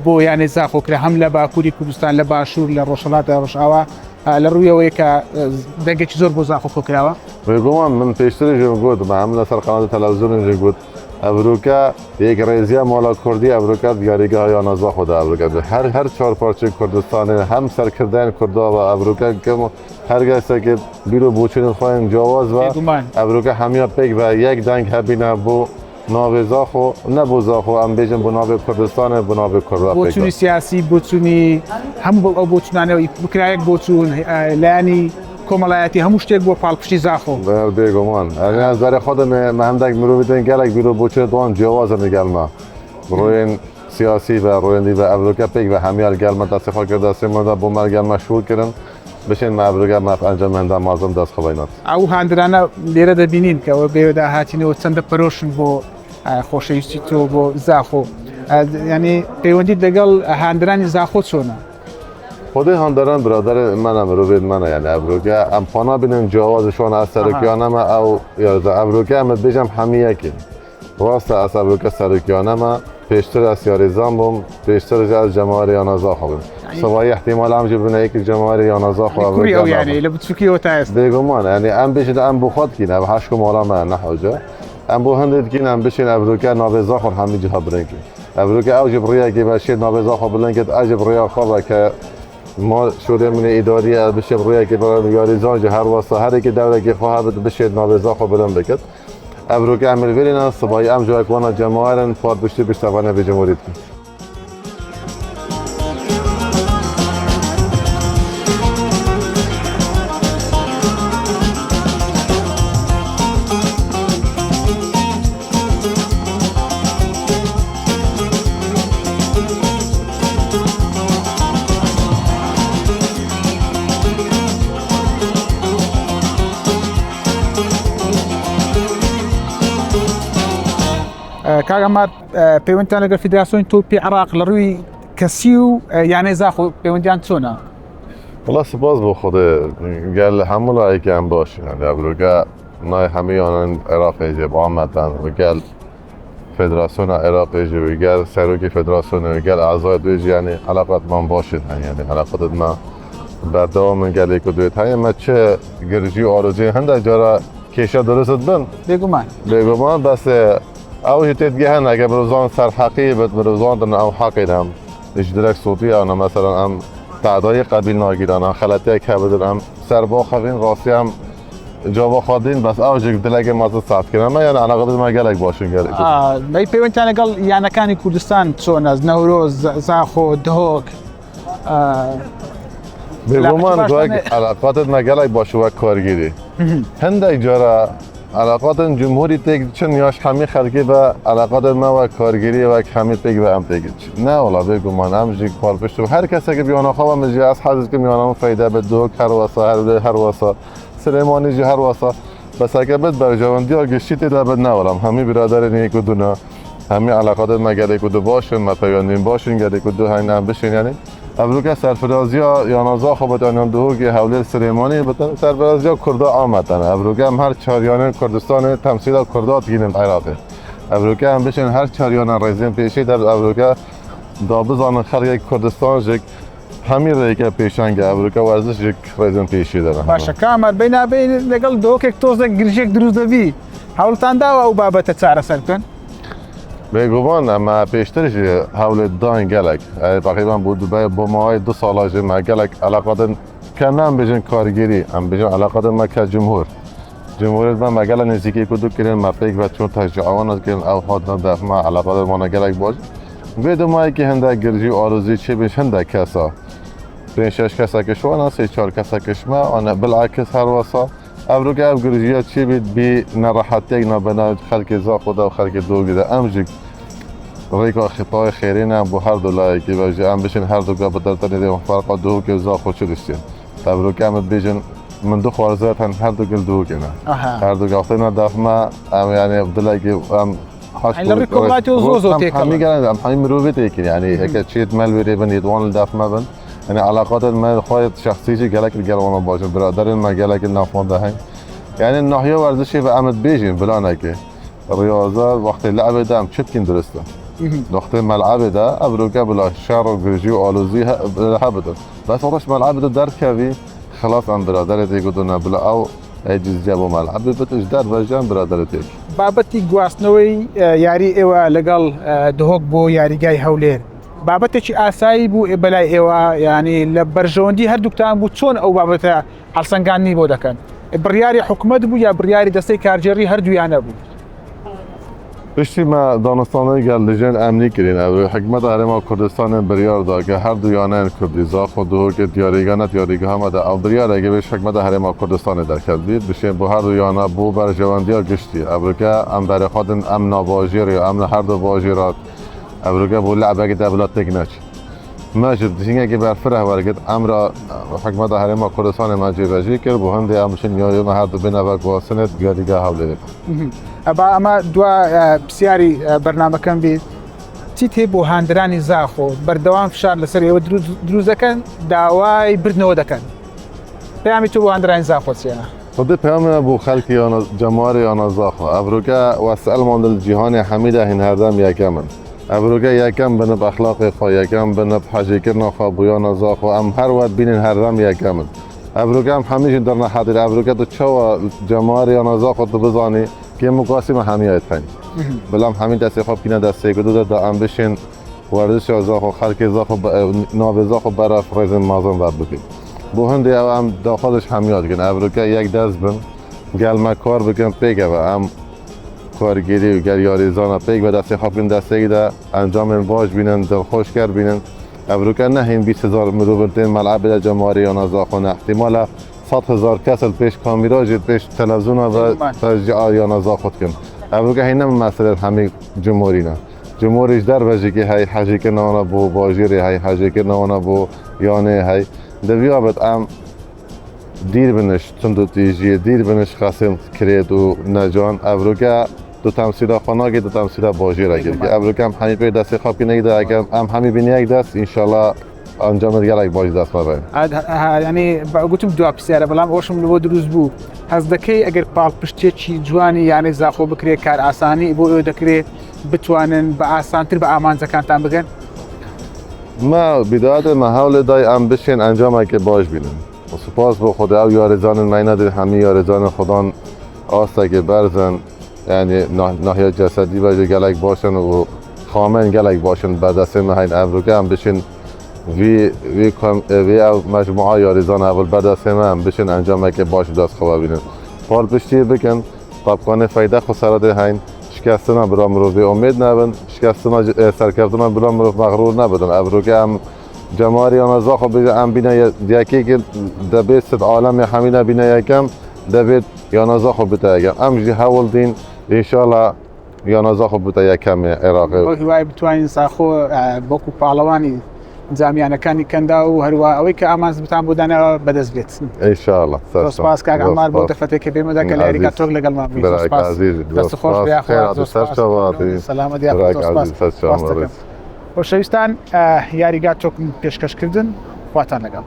بۆ یانەی زاخۆ کرا، هەم لە باکووری کوردستان، لە باشوور، لە ڕۆژهەڵات، لە ڕۆژئاوا، ئە، لە ڕووی ئەوەیە کە، ئە، دەنگێکی زۆر بۆ زاخۆ کۆکراوە. بێگومان من پێشتریش ژن گوت، من هەم لەسەر قەناتی تەلەڤزیۆنیش ژن گوت، ئەڤروکە یەکڕێزیە ماڵا کوردی، ئەڤروکە دیاریگەها یانە زاخۆ دا ئەڤروکە. هەر، هەر چوار پارچەی کوردستانێ، هەم سەرکردەیان کوردا بە ئەڤروکە کەم، هەر گەسەکێ بیرۆ بۆچوونی خۆیان جیاواز بە. بێگومان. ئەڤروکە هەمیا پێک بە یەک دەنگ هەبینە بۆ ناوێ زاخۆ، نە بۆ زاخۆ، ئەم بێژن بۆ ناوێ کوردستانێ، بۆ ناوێ کوردا پێک بە. بۆچوونی سیاسی، بۆچوونی هەموو بەو، ئەو بۆچوونانەوە بکرا یەک بۆچوون، ئە، لایەنی کۆمەڵایەتی هەموو شتێک بۆ پاڵپشتی زاخۆ. بێ-، بێگومان. یعنی، ئەز بەرێ خۆ دەمێ، مە هەندێک مرۆڤی دێن گەلێک بیرۆ بۆچوونی دوان جیاواز دێن گەلمە. ڕۆیێن سیاسی بە، ڕۆیێن دی بە ئەڤروکە پێک بە هەمیار گەلمە دەستی خۆ کرد دەستی مردە بۆ مەرگە مەشغول کردن. بشێن مە ئەڤروکە مە ئەنجام هەندە مازم دەست خۆ بینات. ئەو هاندرانە لێرە دەبینین کە ئەوە بێوە داهاتینەوە چەندە پەرۆشن بۆ، ئە، خۆشەویستی تۆ بۆ زاخۆ. ئە، یعنی پەیوەندی دەگەڵ هاندرانی زاخۆ چۆنە؟ خودی هاندران برادر منە، مرۆڤێت منە، یعنی ئەڤروکە ئەم خوانا بینن جیاواز شوان ئە سەرکیانە مە ئەو یارزە ئەڤروکە ئەمە بێژم هەمی یەکێ. ڕاستە ئەس ئەڤروکە سەرکیانە مە پێشتر ئەس یاریزان بووم، پێشتر جە ئەس جەماوەری یانە زاخۆ بووم. یعنی سەوای احتیمال ئەم جی بنە یەکی جەماوەری یانە زاخۆ ئەڤروکە ئەو یعنی لە بچووکی ئەو تا ئێستا. بێگومان، یعنی ئەم بێژن ئەم بۆ خۆ دکین، ئەم هەشت ماڵا مە نەحوجە. ئەم بۆ هەندێ دکین، ئەم بشین ئەڤروکە ناوێ زاخۆ هەمی جیها برنگی. ئەڤروکە ئەو جی بڕیەکی بە شێت ناوێ زاخۆ بلنگت، ئەو جی بڕیا خۆ بە کە ما شورê min ê îdarî ye, bişêt rûyekê bera yarizan jî her wesa herêkê dewrekê xwe hebit bişêt navê za xwe bilind bikit. Ev rûke em li vêrê ne, sibayî em ji wek wana cemawer in, par piştî piştevanê vê cumhurî dikin. کاک عەمار، پەیوەندیتان لەگەڵ فیدراسیۆنی تۆپی عێراق لە ڕووی کەسی و یانەی زاخۆ پەیوەندیان چۆنە؟ وڵا سپاس بۆ خودێ، گەل هەموو لایەکیان باشین. یعنی ئەڤروکە نای هەموو یانەن عێراقێ جێ بامەتەن و گەل فێدراسیۆنە عێراقێ جێ و گەل سەرۆکی فێدراسیۆنە و گەل ئەعزای دوێ جێ، یعنی علاقەتمان باشین هەن، یعنی علاقەتمان بەردەوام من گەلێک و دوێت هەیە. مە چه گرژی و ئارزوی هەندێک جارە کێشە دروست بن. بێگومان. بێگومان، بەس ئەو جی تێت گەهن ئەگە مرۆڤان سەر حەقی بێت، مرۆڤان دن ئەو حەقی دەم. Ji direk sotiya ne, mesela em tadayê qebîl nagîran, em xeletiyek hebidin, em ser baxevîn, rastî em Cava xwe dîn, bes ew jî dilekê me zî saft kirin. Em, yani, eleqatên me gelek baş in, gelek. A, bey, pêwendîtiyan legal yanekani Kurdistan çon e? Newroz, Za-, Zaxo, Dihok. A, Bêguman, eleqatên wek me gelek baş in wek kargêrî. Hindek cara eleqatên cumhurî têk diçin ya ji hemî xelkê ve eleqatên me wek kargêrî wek hemî pêk ve em têk diçin. Ne wala, bêguman, em jî palpişt û her kesek bi yana xwe ve, min jî ez hez dikim yana min feyde be, Dihok her wesa, her, her wesa. Silêmanî jî her wesa. Bes heke bit berjewendiya giştî tê de bit, ne wala, em hemî biraderên yek û du ne. Hemî eleqatên me gelek û du baş in, me peywendiyên baş in, gelek û du heyne em bişên, yani. Evroke serfiraziya yana Zaxo bit, yan Dihokê, Hewlêr, Silêmanî bit, serfiraziya Kurda a me tene. Evroke em her çar yanên Kurdistanê temsîla Kurda dikînin Iraqê. Evroke em bişên her çar yana rêzên pêşî de, evroke da bizanin xelkê Kurdistan jî Hemî rêke pêşeng e, evroke werziş jî rêzên pêşî de ne. Baş e, ka Emer bey, nabê legel Dihokek tozek girjek dirûst de bî. Hewltan dawa ew babete çareser bikin? Bêguman, em pêştir jî hewlê dayîn gelek. E, teqrîben bû dibe, bo mawayê du sala jî me gelek eleqatên ke ne em bêjin kargêrî, em bêjin eleqatên me ke cumhur. Cumhuriyet me, me gelek nêzîkî ku dikirin, me pêk ve çûn teşcîa wan dikirin, ew hatin def me, eleqatên wan gelek baş. Vê dimayekî hindek girjî û alozî çêbî ji hindek kesa. Pênc şeş kesek ji wan, sê çar kesek ji me, ane bilakis her wesa. Evroke ev girjiya çêbî bî nerehetiyek nabena xelkê Zaxo de û xelkê Dihokê de. Em jî rêka xitayê xêrê ne, em bo her du layekî ve jî em bişên her du ke bi dertenê dê ferqa Dihokê û Zaxo çi diştê. Evroke em bêjin, min du xwarzet hen, her du gil Dihokê ne. Aha. Her du gel têne def me, em, yani, dilekî em haş Em li rêk û kolayî zor zor em têkevin. Hemî gelek, em hemî mirovê têkin, yani, Hı hı. heke çêt me li wê rê bin, yê wan li def me bin. Yani, eleqatên me xwe şexsî jî gelek li gel wan baş in, biraderên me gelek li nav wan de heyn. Yani, nahiya werzişê ve em dibêjin, bila neke. Riyaze, wextê le'bê de em çi dikin dirust e. Hı hı. Wextê mel'ebê de, evroke bila şer û girjî û alozî he-, hebidin. Bes roj mel'ebê de derkevî, xilas em biraderê têk û dune bila ew ey cizye bo mel'ebê bit, ji derve jî em biraderê têk. Babetî guwastineweyî, e, yarî êwe legal, e, Dihok bo yarîgay Hewlêr. Babetekî asayî bû, e, belay êwe, yanî li berjewendî herduktan bû, çon ew babete helsengandinî bo dekin? E, biryarê hikûmet bû ya biryarê destê kargêrî, herduyane bû? Piştî me danûstandinê gel dijên emnî kirîn, ev hikûmeta Herêma Kurdistanê biryar da ke her du yaneyên Kurdî, Zaxo, Dihokê, diyarîgeha ne diyarîgeha me de, ev biryareke vê ji hikûmeta Herêma Kurdistanê derketibî. Dişên bo her du yana bû berjewendiya giştî. Evroke em berê xwe din, em navajêrê, em li her du bajêra, evroke bo le'bekê de bila têk neçin. Me ji dînekî berfireh wergirt, emra hikûmeta Herêma Kurdistanê me cêbecî kir, bo hindê em biçin yarî me her du bêne veguhastinê diyarîgeha Hewlêrê. Mhm. Eba, ema dua, e, pisyarî, e, bernameken bî. Çi tê bo handiranî Zaxo, berdewam fişar li ser êwe dirûz-, dirûz deken, daway birdnewe deken. Peyamî tu bo handiranî Zaxo çi ye? Xwedê peyamê me bo xelkê yana, cemawerê yana Zaxo. Evroke wes elmandin li cîhanê hemî de hîn herdem yekem in. Evroke yekem bin bi exlaqê xwe, yekem bin bi hejêkirina xwe bo yana Zaxo. Em her wet bînin herdem yekem in. Evroke em hemî jî dernehetir. Evroke tu çawa cemawerê yana Zaxo tu bizanî, kêmûkasî me hemî yê tên. Mhm. Bila em hemî destê xwe bikîne destê ku du de, da em bişên werzişa Zaxo, xelkê Zaxo be-, navê Zaxo beref rêzên mezin ve bikin. Bo hindê ew em daxwaz ji hemiya dikin. Evroke yek dest bin, gel me kar bikin, pêk ve em kargêrî û gel yarîzana pêk ve destê xwe bikin destê de encamên baş bînin, dilxweşker bînin. Evroke ne hîn bîst hezar mirovin tên mel'ebê de cemawerê yana Zaxo ne. Îhtimale sed hezar kes li pêş kamîra jî, pêş televîzyona ve Bêguman. Teşcîa yana Zaxo dikin. Evroke hîn ne meselê hemî cumhurî ne. Cumhurî ji derve jî kê hey hejêkirina wana bo bajêrê, hey hejêkirina wana bo yanê hey. Di viya bit em dîr bin ji tund û tîjiyê, dîr bin ji xesên kirêt û necan. Evroke tu temsîla xwe nakî, tu temsîla bajêre kir. Bêguman. Evroke em hemî pê destê xwe bikîne yek de, em hemî bîne yek dest, înşallah encamê gelek baş dest me be. Ha, ha, ha, yanî, ba-, gotim dua pisyar e, belam hoşim li bo dirûst bû. Hez dekey eger palpiştiyekî ciwanî, yanî Zaxo bikirê, kar asanî bo ew dekirê, bitwanin bi asantir bi amancekantan bigin? Me bidayetê me hewlê day em bişên encamekê baş bînin. Û spas bo Xwedê ew yarîzanên me yine dê hemî yarîzanên Xwedan astekê berz in. Yani nah-, nahiya cesedî ve jî gelek baş in û xamên gelek baş in berdestê me heyne. Evroke em bişên vî, vî kom-, vî ev mecmua yarîzan ev li berdestê me em bişên encamekê baş bi dest xwe ve bînin. palpiştiyê bikin, tapkanê feyde xwe seredê heyn, şikestina bila mirov bê umêd nebin, şikestina, e, serkeftina bila mirov mexrûr nebidin. Evroke em cemarê yanaza xwe bêje, em bîne ye-, yekê ki debê sed alemê hemîne bîne yekem, debê yanaza xwe bite yekem. Em jî hewl dîn, înşallah yanaza xwe bite yekemê Iraqê. بۆ هیوای بتوانین ساخۆ، ئە، وەکو پاڵەوانی جامیانەکانی کەندا و هەروە ئەوەی کە ئامانج بتان بۆ داناوە بەدەست بێت. ئینشاءالله. زۆر سپاس کاک عەمار بۆ دەفەتێک کە پێمەدا کە لە یاریگا تۆک لەگەڵمان بووی. زۆر سپاس. دەست خۆش بێ، خۆش بێ. سلامەت، یاخۆ، سپاس دەکەم. خۆشەویستان، ئە، یاریگا تۆک پێشکەشکردن، خواتان لەگەڵ.